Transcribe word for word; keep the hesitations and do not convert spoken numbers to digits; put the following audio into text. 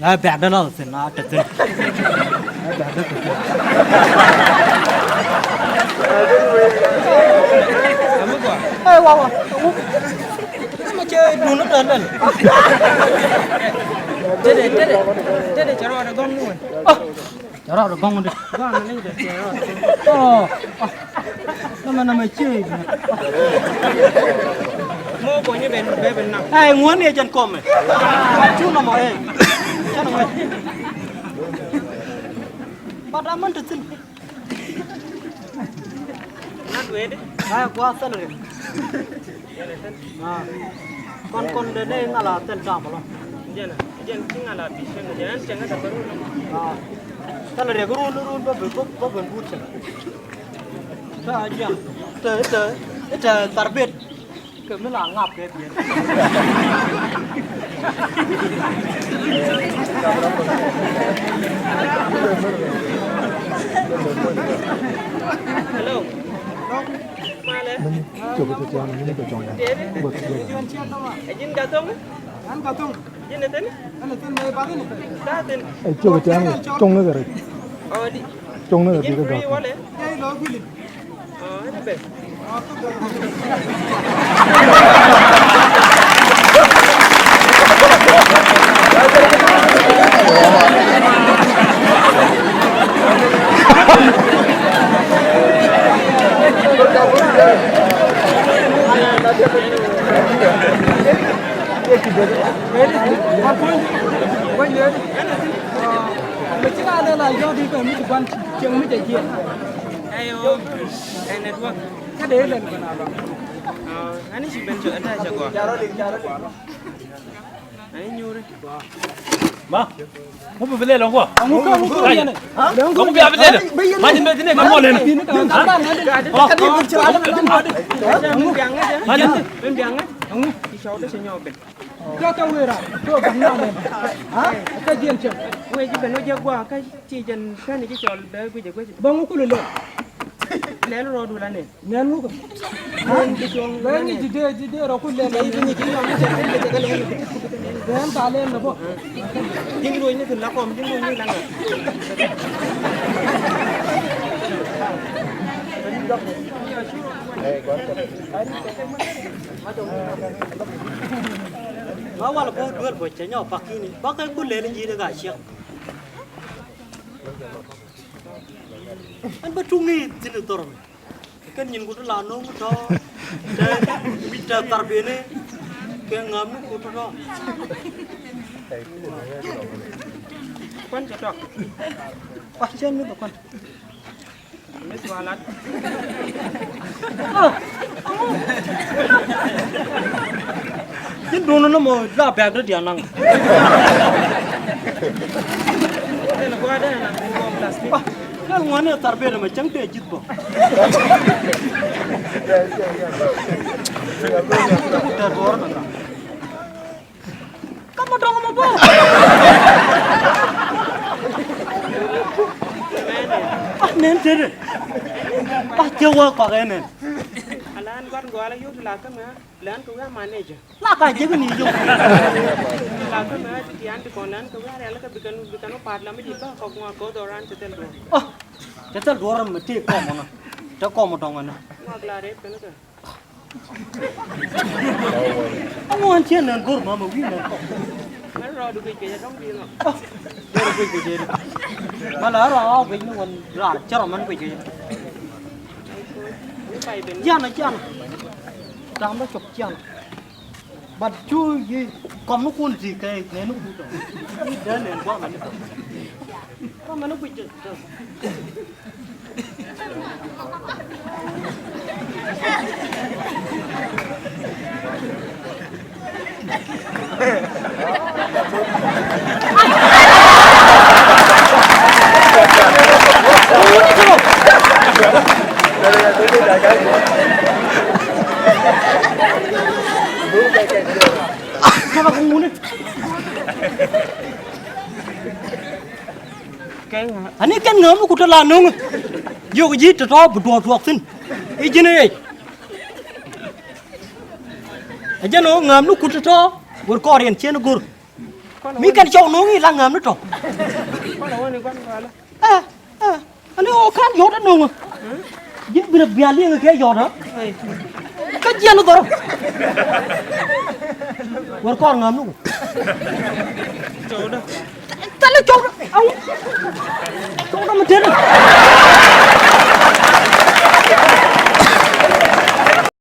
Ɛ bɛ̈t dä la thi̱n a te thi̱n. Ɛ bɛ̈t dä te thi̱n. Ɛ wa wa. Ma cɛ dun dä dä. Tede tede tede cɛ rɔɔdɛ gɔŋ ni wɛ. Cɛ rɔɔdɛ gɔŋ di. Gɔŋ ni dɛ cɛ rɔɔdɛ. Ɔ. Nama nama cɛ. Mɔ bɔ ni ben bɛ ben na. Ɛ ŋuan ni jɛn kɔmɛ. Cu nama ɛ. Cɛ nama. Ba da man te thi̱n. Ŋa̱t wee di? Ŋa̱t gua̱a̱th thil riɛk. Aa. Kɔn kɔn de ni ŋa̱l a thil tam ɛlɔ̱ŋ. Jɛn a jɛn ci ŋa̱l a bi̱i̱ cieŋ jɛn ɛn cieŋ ɛ tɛ̈ bä run. Aa. Thil riɛk run run bä ben bä ben but cieŋ. Te a jiɛn te te te tharbet. Kɛ mi la ŋap kɛ biɛn. Hello. Malɛ. Mani cok ti tiam ni kɛ cɔŋ. Dee. Ɛ ji̱n Gathoŋ? An Gathoŋ. Ji̱n ɛ thin? An ɛ thin mɛ ba thin. Ba thin. Ɛ cok ti tiam cɔŋ ni kɛ rɛc. Ɔ di. Cɔŋ ni kɛ bi kɛ Gathoŋ. Ji̱n free walɛ? Ɛ lɔ guili. Ayo, ɛ network. Kä dee lɛn kɔn a lɔ. Ani ci ben cɔ ata cɛ gɔa. Ani nyuri. Ma. Ŋu bi bi lɛl ɔŋ gɔa. Ŋu ka ŋu ka yɛn. Ŋu bi a bi lɛl. Ma ti mɛ ti ne ka mɔ lɛn. Ma ti mɛ ti ŋu. Ŋu. Ti cɔw ti ci nyɔk ben. Jɔkɛ wëë ram, jɔk gaŋ na mɛn. Ha? Kä jiɛn cɛ. Wëë ji̱ ben wä jɛ gua̱a̱ kä ci jɛn kä ni ji̱ cɔl bɛ guic ɛ guic. Bä ŋu kulɛ lɛl. Lɛl rɔɔdu la nɛn. Nɛn ŋu kɛ. Nɛn ji̱ cuɔ̱ŋ. Bɛ ŋi̱ ji̱ dee ji̱ dee rɔ ku lɛl. Ji̱ ŋi̱ ji̱ yɔm ji̱ cɛ kɛ lɛl. Bɛ ŋi̱ ka lɛl nɛ bä. Ji̱ ŋi̱ ruɔ̱c ni kɛ la kɔm ji̱ ŋi̱ ruɔ̱c ni la ŋa̱. Ma wal ko duel bo cɛ nyɔ pakini ba kɛ ku lel ji̱ de ga ciek. An ba tuŋi tin thor mi. Kɛ nyin ku la no mu tɔ. Te mi te tar bene. Kɛ ŋam ni ku tɔ. Kwan cɛ tɔ. Kwan cɛ ni kwan. Miss Walat. Ji̱n duŋni ni mɔ la bɛ̈k di diaal naŋ. Dɛn gua̱a̱ dɛn naŋ dɛn gua̱a̱ plastic. Dɛn ŋuani thar ben mɛ cäŋ tëë ji̱th bä. Kä mɔ dɔŋ mɔ bä. Ah, nɛn tëdɛ. Ah, cɛ wä kɔk ɛ nɛn. Ala ɛn gua̱n gɔal a yio̱w ti la kä mɛ, lɛ ɛn kɛ wi̱i̱ a manager. La ka jek ni yio̱w. Ti la kä mɛ, ti ti an ti kɔn lɛ ɛn kɛ wi̱i̱ a rial kä bi kɛn, bi kɛn wä pa̱a̱t la mi di bä kɔk ŋuan kɛ wä dhɔran ti thil duɔ̱ɔ̱r. Ah, ti thil duɔ̱ɔ̱r mi tëë kɔm ɔnɔ. Ti kɔm dɔŋ ɛnɔ. Ŋuak la rɛp kɛn kɛ. Aŋuan ciɛ nɛn go̱r mamɛ wi̱i̱ nɛn kɔk. Mɛn rɔɔdu guic kecä dɔ̱ŋ bi̱i̱ nɔ. Rɔɔdu guic kecä ni. Mɛn la rɔɔdu guic ni ɣän raar cɛ rɔ mɛn guic kecä. Jianɛ jianɛ. Da̱a̱m bä cop jianɛ. But cu yi kɔm ni kun ti kɛ nɛn ni kun tɔ. Ni dee nɛn gua̱a̱mɛ ni tɔ. Gua̱a̱mɛ ni guic kecä. Ani kɛn ŋäm mi ku te la no̱ŋ. Yok ji̱ te tɔ̱ bi duɔ̱ɔ̱k duɔ̱ɔ̱k thi̱n. I̱ ji̱n ëë. Ɛ jɛn ɣöö ŋäm ni ku te tɔ̱ wër kɔɔr yɛn cien go̱r. Mi kɛn cɔw no̱o̱ŋ i̱ la ŋäm ni tɔ̱. Ɛ, ɛ, ani ɣöö ka̱n yɔ̱t ɛ no̱o̱ŋ. Ji̱n binɛ bia liɛŋ kɛ yɔ̱t ɛ. Kä jiɛn dhɔr. Wär kɔr ŋäm ni wä. Thilɛ cɔw dä. Aw. Cɔw dä mi tëë dä.